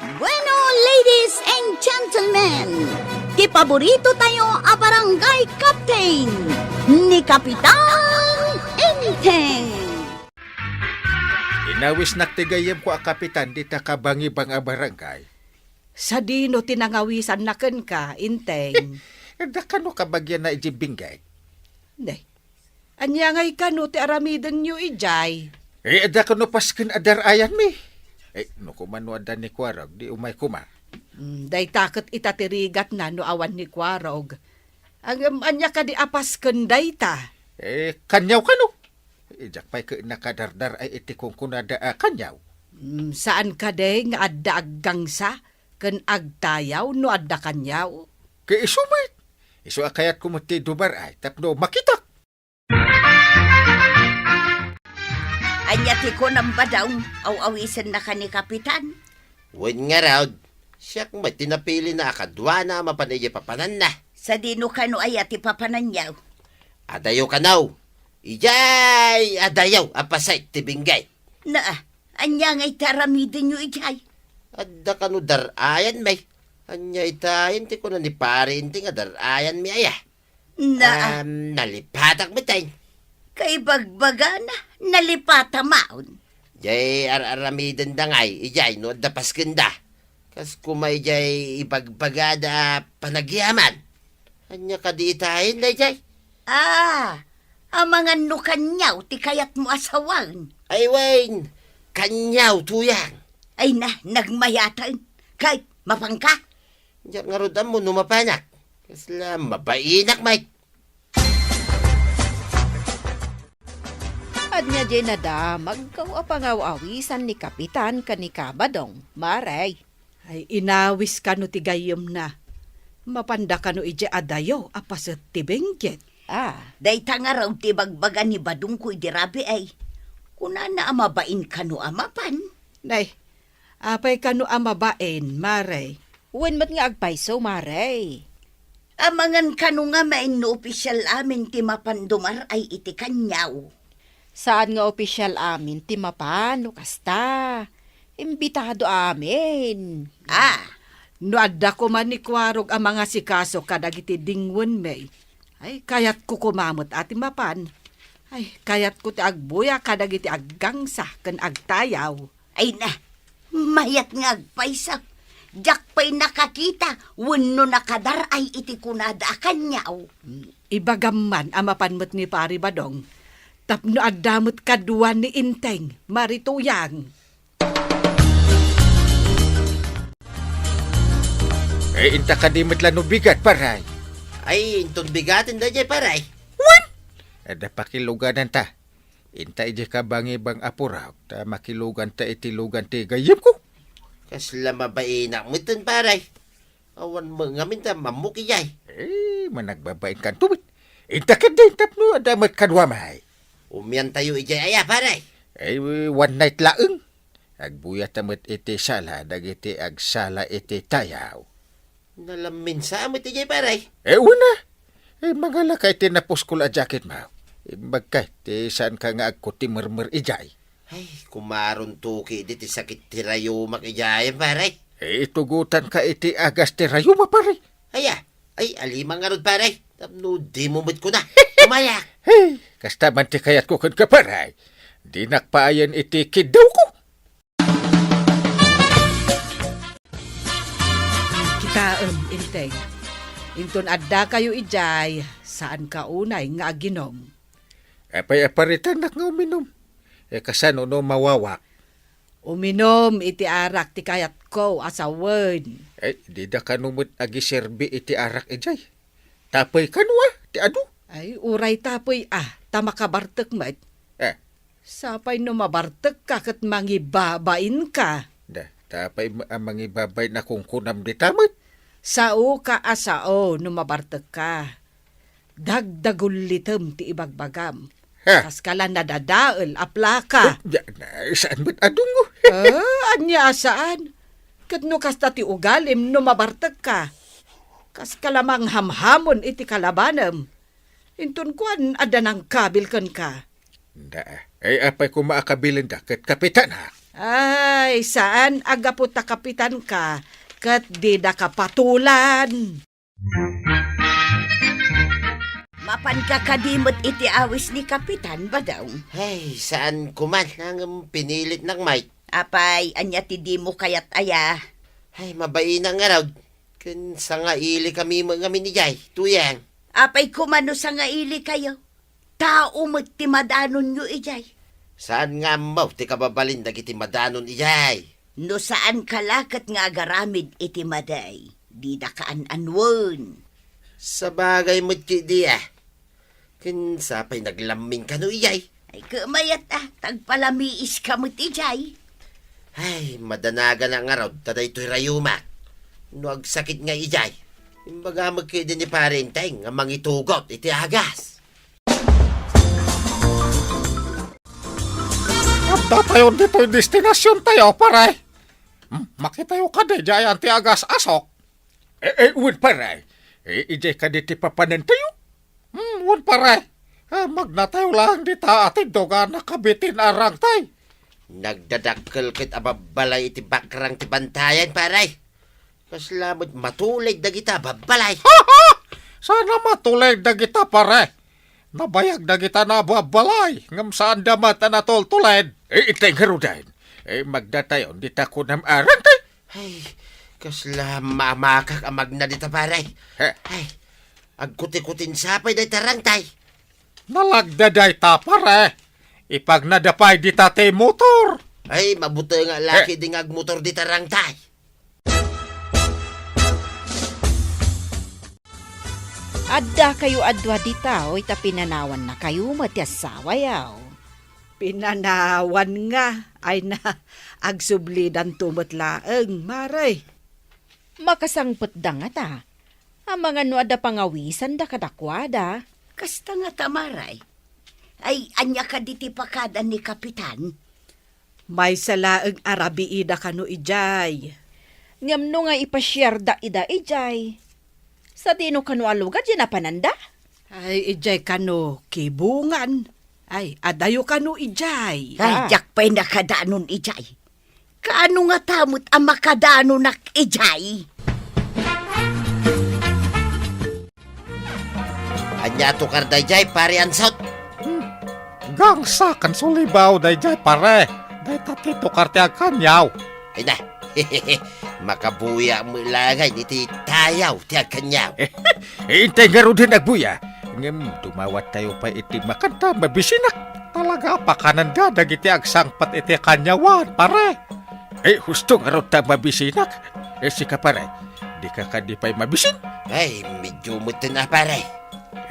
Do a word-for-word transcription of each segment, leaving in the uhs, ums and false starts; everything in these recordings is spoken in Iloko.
Bueno, ladies and gentlemen, ti paborito tayo a barangay captain, ni Kapitan Enteng. Inawisnak ti gayyemko a kapitan dita kabangibang a barangay. Sadino ti nangawisanna kenka, Enteng? Adda kano kabagianna idiay Benguet? Ne, ania ngay kano ti aramidenyo idiay? Eh, adda kano pasken a dar-ayanmi? Eh, no koma no adda ni Kuarog, di umay koma. Mm, dayta ket ita ti rigatna no awan ni Kuarog. Ngem ania kadi a pasken dayta? Eh, kaniaw kano? Eh, diak pay ket nakadardar-ay iti kunkunada a kaniaw. Mm, saan kadi nga adda aggangsa ken agtayaw no adda kaniaw? Ket isu met. Isu a kayatko met ti dumar-ay tapno makitak. Ania ti kunam, Badong? Aw-awisennaka ni Kapitan? Wen ngarud, siak met ti napilina a kaduana a mapan idiay papananna. Sadino kano aya ti papananyo? Adayo kano. Idiay adayo a pasay ti Benguet. Naa, ania ngay ti aramidenyo idiay? Adda kano dar-ayanmi. Ania itayen ti kuna ni Pari Enteng a dar-ayanmi aya? Na, Am, nalipatak met, ay. Kaibagbagana, nalipata maon. Jay ar-aramidenda ngay, ijay no adda paskenda. Kas kuma ijay ibagbagada a panagyaman. Anya kadi itayen, dayjay? Ah, amangan no kaniaw ti kayatmo a sawen. Ay, wen, kaniaw, tuyang. Ay na, nagmayaten. Kay, mapanka? Diak ngarud ammo no mapanak. Kasla mabainak, Mike. Ania jay nadamagko a pangaw-awisan ni Kapitan ken ni Kabadong, Mare. Ay, inawis kano ti gayyemna. Mapanda kano ijay adayo a paset ti Benguet. Ah. Dayta ngarud ti bagbaga ni Badongko idi rabii, ay. Kunana a mabain kano a mapan. Nay, apay kano a mabain, Mare? Wen met nga agpayso, Mare. Amangan kano ngamin no opisial amin ti mapan dumar-ay iti kaniaw? Saan nga opisial amin ti mapan no kasta. Imbitado amin. Ah. No adda koma ni Kuarog a mangasikaso kadagiti dingwenmi, ay, kayatko koma met a ti mapan. Ay, kayatko ti agbuya kadagiti aggangsa ken agtayaw. Ay na, mayat nga agpayso. Diak pay nakakita wenno nakadar-ay iti kunada a kaniaw. Ibagam man a mapan met ni Pari Badong, tapno adda met kadua ni Enteng, Mare Tuyang. Eh, inta kadi met la no bigat, Pare? Ay, inton bigaten dayjay, Pare. Wen! Adda pakilugananta. Inta idiay kabangibang a puraw, ta makiluganta iti lugan ti gayyemko. Kasla mabainak metten, Pare. Awan met ngamin ta mammok ijay. Eh, managbabain kanto met. Inta ketdi tapno adda met kaduami. Umiantayo ijay aya, Pare? Eh, one night laeng. Agbuyata met iti sala dagiti agsala iti tayaw. Nalaminsa met ijay, Pare. Eh, wen a. Eh, mangalaka iti napuskol a jacketmo. Imbagka ti saanka nga agkutimermer ijay. Ay, kumaron tuki diti sakit ti rayumak ijay, Pare. Eh, itugotanka iti agas ti rayuma, Pare. Aya, ay, alima ngarud, Pare. Tapno dimo met kuna. Umayak. Hey, kasta man ti kayatko kenka, Pare. Dinak paayen iti kiddawko. Kitaem, Enteng. Inton addakayo idiay, saanka unay nga aginom. Apay a paritanak nga uminom? Eh, kasano no mawawak? Uminom iti arak ti kayatko a sawen. Eh, dida kano met agiserbi iti arak idiay. Tapay kano a, ti adu? Ay, uray tapay a, ta makabartek met. Eh. Sapay no mabartekka ket mangibabainka. Da, tapay ma-, a mangibabain a kunkunam dita met. Saoka a sao no mabartekka. Dagdagullitem ti ibagbagam. Ha? Kaskala nadadael a plaka. Oh, ya, na, saan met adungo? Ah, ania a saan? Ket no kasta ti ugalim no mabartekka. Kaskala manghamhamon iti kalabanem. Inton kuan, adda nangkabil kenka. Da, ay apay koma a kabilenda ket kapitanak? Ay, saan a gapu ta kapitanka, ket didaka patulan. Mapanka kadi met iti awis ni Kapitan, Badong? Ay, saan ko man, ngem pinilitnak met. Apay, ania ti dimo kayat aya? Ay, mabain ngarud. Ken sangailikami met ngamin idiay, Tuyang. Apay koma no sangailikayo? Tao met ti madanonyo idiay. Saan nga ammo ti kababalin dagiti madanon idiay? No saanka la ket nga agaramid iti madi, didaka an-anuen. Sabagay met ketdi a. Ken sapay naglammin kano idiay? Ay, kemayat a, ta agpalamiiska met idiay. Ay, madanaganak ngarud ta daytoy rayumak. No agsakit nga idiay, imbaga met ketdi ni Pare Enteng nga mangitugot iti agas. Addatayon ditoy destinasiontayo, pare. Hmm, makitayo kadi diay ti agas-asok? Eh, eh, wen, pare. Eh, idiay kadi ti papanantayo? Hmm, wen, pare. Eh, magnatayo laeng dita a tindog a nakabitin a rangtay. Nagdadakkel ket a babbalay iti bakrang ti bantayan, pare. Kasla met matulid dagita babbalay. Saan a matulid dagita, pare. Nabayag dagita nababbalay, ngem saanda met a natultulid. Eh, itay ngaruden. Eh, magnatayon dita kunam a rangtay. Ay, kasla mamakak a magna dita, pare. He? Ay, agkutikutin sapay dayta rangtay. Nalagda dayta, pare. Ipagnada pay dita ti motor. Ay, mabuteng a laki di nga agmotor dita rangtay. Addakayo a dua dita, oy, ta pinanawannakayo met ti assawayo. Pinanawan nga, ay na, agsublidanto met laeng, mare. Makasangpetda ngata, amangan no adda pangawisanda kadakuada. Kasta ngata, mare. Ay, ania kadi ti pakada ni Kapitan? Maysa laeng a rabiida kano idiay. Ngem no nga ipasiarda ida idiay, sadino kano a lugar diay napananda? Ay, idiay kano kibungan. Ay, adayo kano idiay. Ay, ah, diak pay nakadanon idiay. Kaano ngata met a makadanonak idiay? Ania a tukar daydiay, Pare Ansot? Hmm. Gangsa ken sulibaw daydiay, pare. Dayta ti tukar ti agkaniaw. Ay na. Makabuya met laeng iti tayaw ti agkaniaw. Intay ngaruden agbuya. Ngem dumawattayo pay iti makan ta mabisinak. Talaga, pakananda dagiti agsangpet iti kaniawan, pare. Eh, husto ngarud ta mabisinak. Eh, sika, pare, dika kadi pay mabisin? Ay, medyo metten a, pare.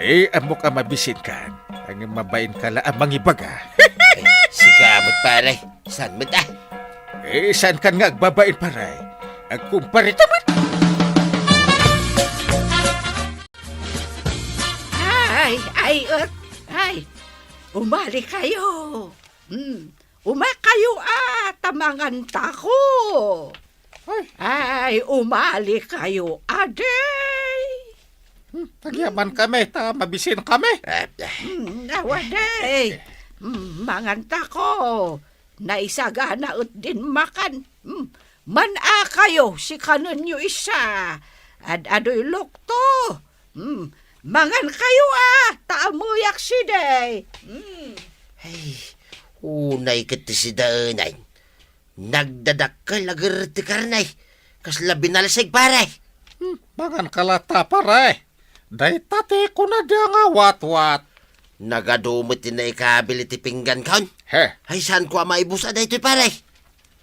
Eh, ammok a mabisinkan. Ngem mabainka la a mangibaga. Eh, sika met, pare. Saan met a? Eh, saankan nga agbabain, pare? Agkumparita met. Ay, ay, et, ay. Umalikayo. Hmm. Umakayo a, ta mangantako. Ay. Ay, umalikayo, adi. Hmm, agyaman kami, ta mabisin kami. Eh, eh. Hmm, awa, di. Hmm, mangantako. Naisagana et din makan. Hmm, man-akayo, sikanenyo isa. Ad-adoy lukto. Hmm, mangankayo a, ta ammoyak sidi. Hmm. Ay, unay ket ti sidaenay. Nagdadakkel a gerret ti karne. Kasla binalsig, pare. Hmm, manganka latta, pare. Dayta ti kunada nga watwat. Nagadu met ti naikabil iti pinggankon. He. Ay, saanko a maibus a daytoy, pare?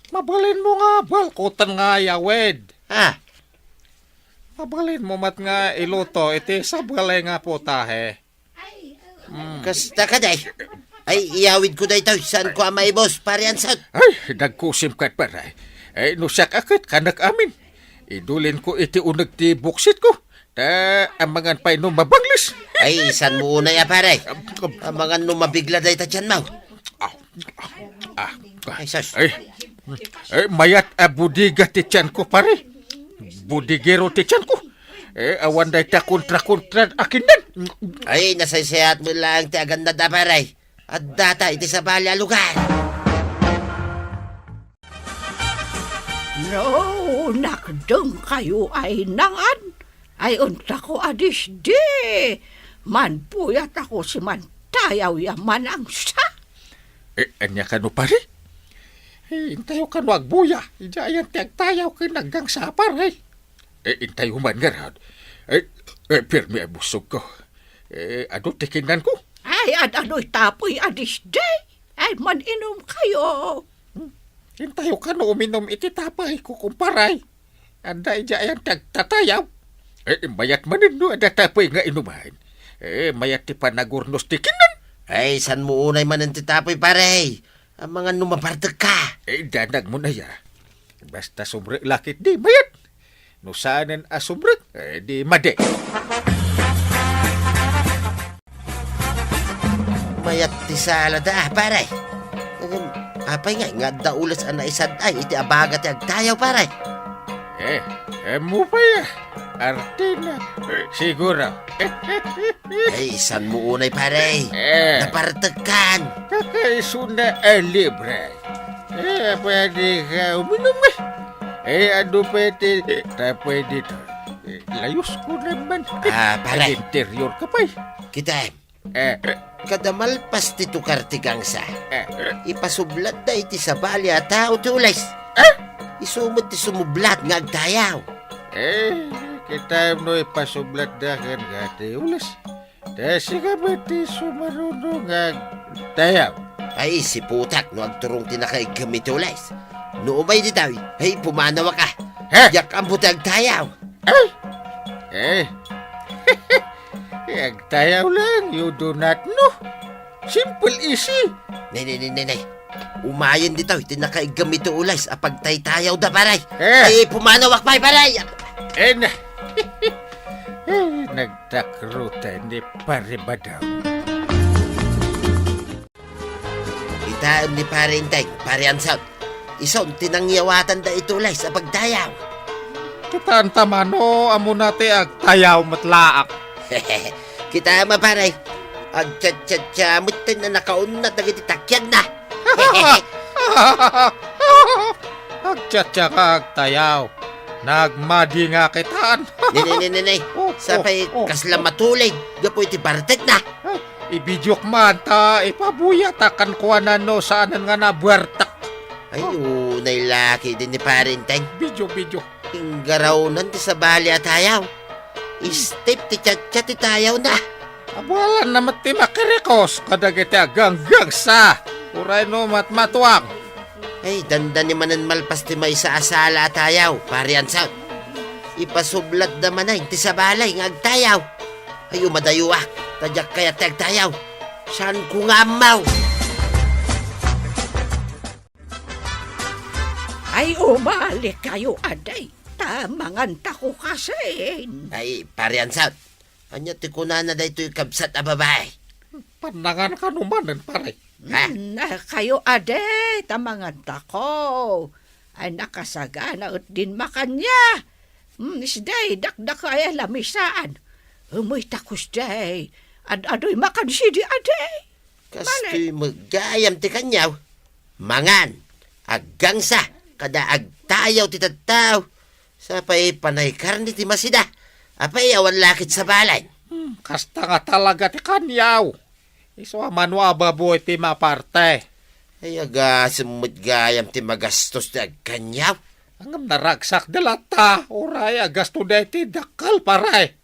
Mabalinmo nga balkoten nga ayawid. Ah. Mabalinmo met nga iluto iti sabali nga putahe. Mm. Kasta kadi. Ay, iyawidko daytoy. Saanko a maibus, Pare Ansot? Ay, nagkusim ket, pare. Ay, no siak a ket, kanak amin. Idulinko iti uneg ti buksitko. Ta amangan pay no mabanglis. Ay, saanmo unay a, pare? Amangan no mabigla dayta tianmo. Ah, ah, ah. Ay, sus. Ay, ay, mayat a bodega ti tianko, pare. Bodegero ti tianko. Eh, awan dayta kontra-kontra a kinnan. Ay, nasaysayaat met laeng ti agannad a, pare. Addata iti sabali a lugar. No, nakdengkayo ay nangan, ay entako a disdi. Manbuyatako si mantayaw ya manangsa. Eh, ania kano, pare? Eh, intayo kano agbuya. Idiay ayan ti agtayaw ken aggangsa, pare. Eh, intayo man ngarud. Eh, eh, pirmi a busogko. Eh, adu ti kinnanko. Ay, ad-adoy tapoy a disdi. Ay, man-inumkayo. Hmm. Intayo kano uminum iti tapoy, kukumparay. Adda idiay ayan ti agtatayaw. Eh, mayat manen no adda tapoy nga inuman. Eh, mayat ti panagurnos ti kinnan. Ay, sanmo unay manen ti tapoy, pare. Amangan no mapartekka. Eh, danagmon aya. Basta sumrek la ketdi, mayat. No saanen a sumrek, eh, di madi. Mayat ti salada, pare. Ngem, apay ngay nga adda ules a naisad-ay iti abaga ti agtayaw, pare? Eh, ammo pay, ah. Artina. Eh, siguro. Ay, sanmo unay, pare. Eh. Napartekkan. Kakaisuna a libre. Eh, pwede ka uminum, eh. Eh, adu pay ti, ta pwede to. Eh, layusko naman. Ah, pare. Ag-interior ka pay. Kitaem. Eh. Kada malpas ti tukar ti gangsa, eh, ipasublatda iti sabali a tao ti ules. Eh? Isu met ti sumublat nga agtayaw. Eh, kitaem no ipasublatda kenka ti ules. Ta sika met ti sumaruno nga agtayaw. Ay, siputak no agturong ti nakaiggem iti ules. No umay ditoy, ay, pumanawak a. Ha? Diak ammo ti agtayaw. Eh? Eh? Eh, agtayaw lang, you do not know. Simple, easy. Nay, nay, nay, nay, nay. Umayen ditoy ti nakaiggem iti ules a pagtaytayawda, pare. Eh. Ay, pumanawak pay, pare. Eh, na. Eh, nagtakrutan ni Pare Badaw. Kitaem ni Pare Enteng, Pare Ansot. Isun ti nangyawatanda iti ules a pagtayaw. Kitaenta mano, ammona ti agtayaw met laak. Kitaem a, pare. Agchatchatcha met ti nakaunat dagiti takiagna. Agchatcha ka agtayaw. Nagmadi nga kitaan. Nini, nini, nini. Oh, oh, oh. Sapay kasla matulid gapu iti bartekna. Ay, ibidiok man ta ipabuyatak kenkuana no saanen nga nabuartak. Ay, oh, unay la ketdi ni Pare Enteng. Video, video. Inggarawnan ti sabali a tayaw. Step ti chatchat ti tayawna. Abualanna met ti makirikos kadagiti aganggangsa. Uray no matmatuang. Ay, dandani manen malpas ti maysa a sala a tayaw, Pare Ansot. Ipasublatda manen ti sabali nga agtayaw. Ay, umadayoak, ta diak kayat ti agtayaw. Saanko nga ammo. Ay, umalikayo, adi, ta mangantako kasin. Ay, Pare Ansot, ania ti kunana daytoy kabsat a babai? Pannangan kano manen, pare. Ha? Hmm, ah, kayo, adi, ta mangantako. Ay, nakasagana et din makanna. Hmm, isday, dakdaka ay lamisaan. Umay ta kusday. Ad-adoy makan sidi, adi. Kastoy met gayam ti kaniaw. Mangan, aggangsa, kada agtayaw ti tattao. Sapay panay karne ti masida. Apay awan la ket sabali. Hmm, kasta nga talaga ti kaniaw. Isu a mano a baboy ti maparte. Ay, agasem met gayam ti magastos ti agkaniaw. Ngem naragsak da latta, uray agasto da iti dakkel, pare.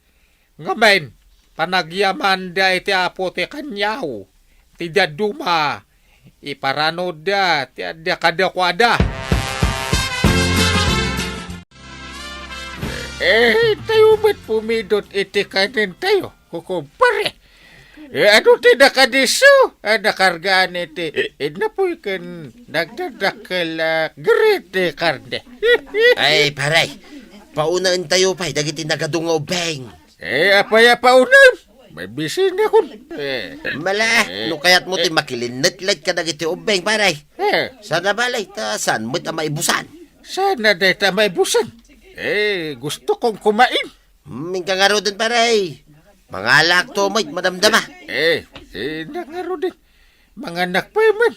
Ngamin, panagyamanda iti Apo ti kaniaw. Ti dadduma, iparanodda ti adda kadakuada. Eh, tayo met pumidot iti kanen tayo, kukumpare. Eh, adu ti nakadisso? Ah, nakargaan iti, eh, napoy ken nagdadakkel a grit ti karne. Ay, pare, paunaentayo pay dagiti nagadu nga ubbing. Eh, apay a paunam? Mabisina kun. Eh. Mala, eh, no kayatmo ti eh, makilinnetlet kadagiti ubbing, pare. Eh. Sana balay, ta saan met a maibusan? Sana dayta maibusan? Eh, gusto kong kumain. Hmm, inka ngaruden, pare. Mangalakto met madamdama. Eh, eh, inka ngaruden. Manganak pay man.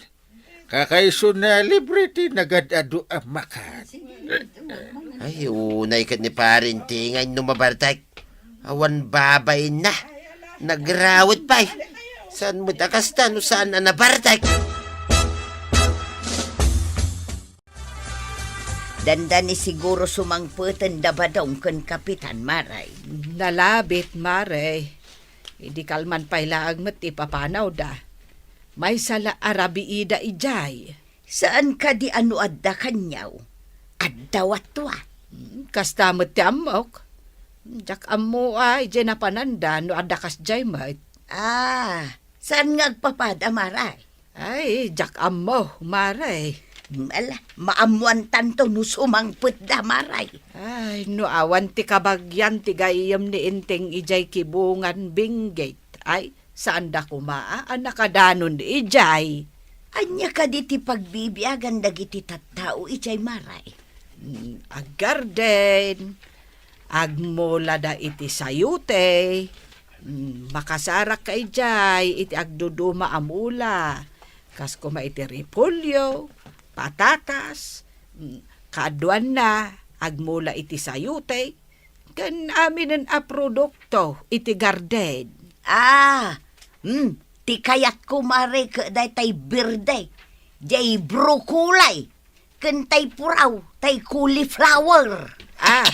Kakaisuna, libre ti nagad-adu a makan. Ay, unay ket ni Pare Inti nga inno mabartek. Awan babainna. Nagrawet pay. Saan met a kasta no saan a nabartek? Dandani siguro sumangpeten da Badong ken Kapitan, Mare. Nalabit, Mare. Idi kalman pay laeng met ti papanawda. Maysa la a rabiida idiay. Saan kadi a no adda kaniaw? Adda watwa. Hmm, kasta met ti ammok. Diak ammo a idiay napananda no adda kasdiay met. Ah, saan nga agpapada, Mare? Ay, diak ammo, Mare. Ala, maammoantanto no sumangpetda, Mare. Ay, no awan ti kabagian ti gayyem ni Inting idiay Kibungan Benguet. Ay, saanda koma a nakadanon idiay. Ania kadi ti pagbibiagan dagiti tattao idiay, Mare? Mm, aggarden, agmulada iti sayote, mm, makasarakka idiay iti agduduma a mula, kas koma iti repolyo, patatas, mm, kaaduanna, agmula iti sayote, ken aminen a produkto iti garden. Ah, mm, ti kayatko, Mare, ket daytay berde, jay broccoli, ken tay puraw, tay cauliflower. Ah,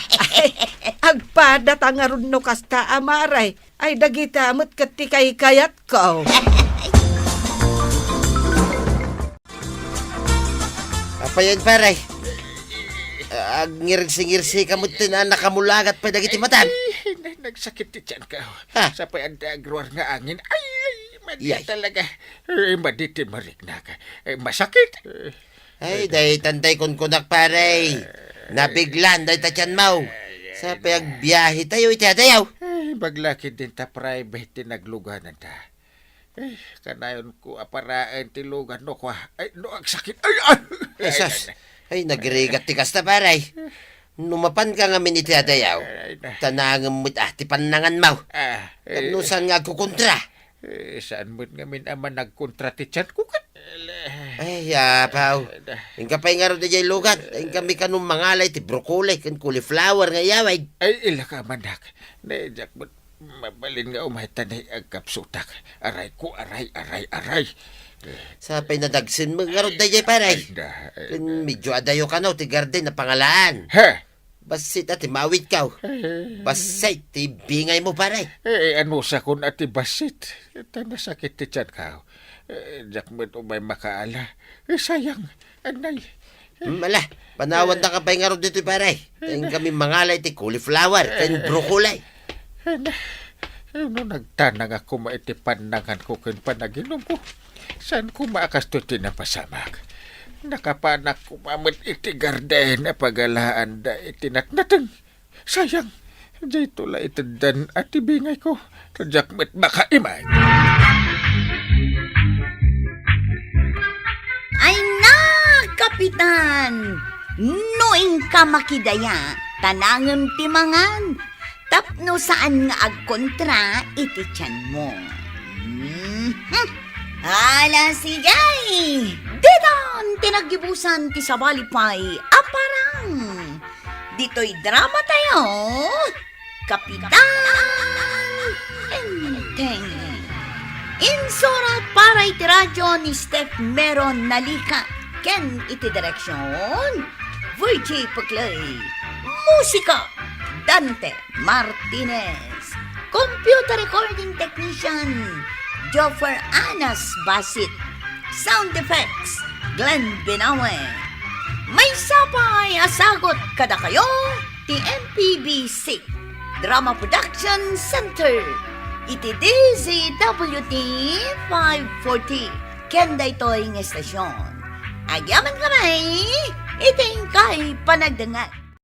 agpada ta ngarud no kasta a, Mare. Ay, dagita met ket ti kaykayatko. Apayen, Pare? Agngirsi-ngirsi ka met ti na-, nakamulagat pay dagiti matam. Ay, na-, nagsakit ti tiyanko. Ha? Sa pay adda agruar nga angin. Ay, ay, madi Yay. talaga. Eh, madi ti mariknak. Eh, masakit. Eh, Ay, daytan tay kunkunak, Pare. Nabiglan dayta tiyanmo. Sa pay agbiahe tayo iti adayaw. Ay, baglakid din ta private ti nagluganan ta. Eh, kanayon ko a paraen ti lugan no kua. Ay, no agsakit. Ay, ay! Ay, sus. Ay, nagrigat ti kasta, Pare. No mapan ka ngamin iti adayaw, Ay, na. tanangem met ah, ti pannangan mo. Ah, Tapno eh. saan nga agkukontra? Eh, saan met ngamin a managkontra ti tiyanko ket? Ay, apaw. Ay, na. Inka pay ngarud idiay lugan. Inka mi kano mangalay ti broccoli ken cauliflower nga iyawid. Ay, ilaka manak. Ne, diak met mabalin nga umay ta ne, agkapsutak. Aray ko, aray, aray, aray. Sa pay nadagsen met ngarud daydiay, Pare. Ay, na, ay, Ken na. medyo adayo kano ti garden a pangalaan. He! Bassit a ti mawidkaw. Eh. Bassit ti bingaymo, Pare. Eh, anusakon a ti bassit? Ta nasakit ti tiyanko. Eh, diak met umay makaala. Eh, sayang, anay. Hmm, ala, panawan da ka pay ngarud ditoy, Pare. Ay, Inka mi mangalay ti cauliflower, ken broccoli. Ay, na, no nagtanang ako ma iti pannangan ko ken panaginum ko. Saan koma a kastoy ti napasamak? Nakapanak koma met iti garden a pagalaanda iti natnateng. Sayang, dayto la iteddan a ti bingayko. Diak met makaimay. Ay na, Kapitan! No inka makidaya, tanangem ti mangan. Tapno saan nga agkontra iti tianmo. Mhm. Ala, sige! Ditan ti naggibusan ti sabali pay a parang. Ditoy drama tayo, Kapitan Enteng. Insurat para iti radyo ni Steph Meron Nalika ken iti direksyon, Virgie Peclay. Musika, Dante Martinez. Computer recording technician, Joffer Anas Basit. Sound effects, Glenn Binawe. Maysa pay a sagut kadakayo ti M P B C Drama Production Center iti D Z W T five forty. Ken daytoy nga estasyon, agyamankami iti inkay panagdengngeg.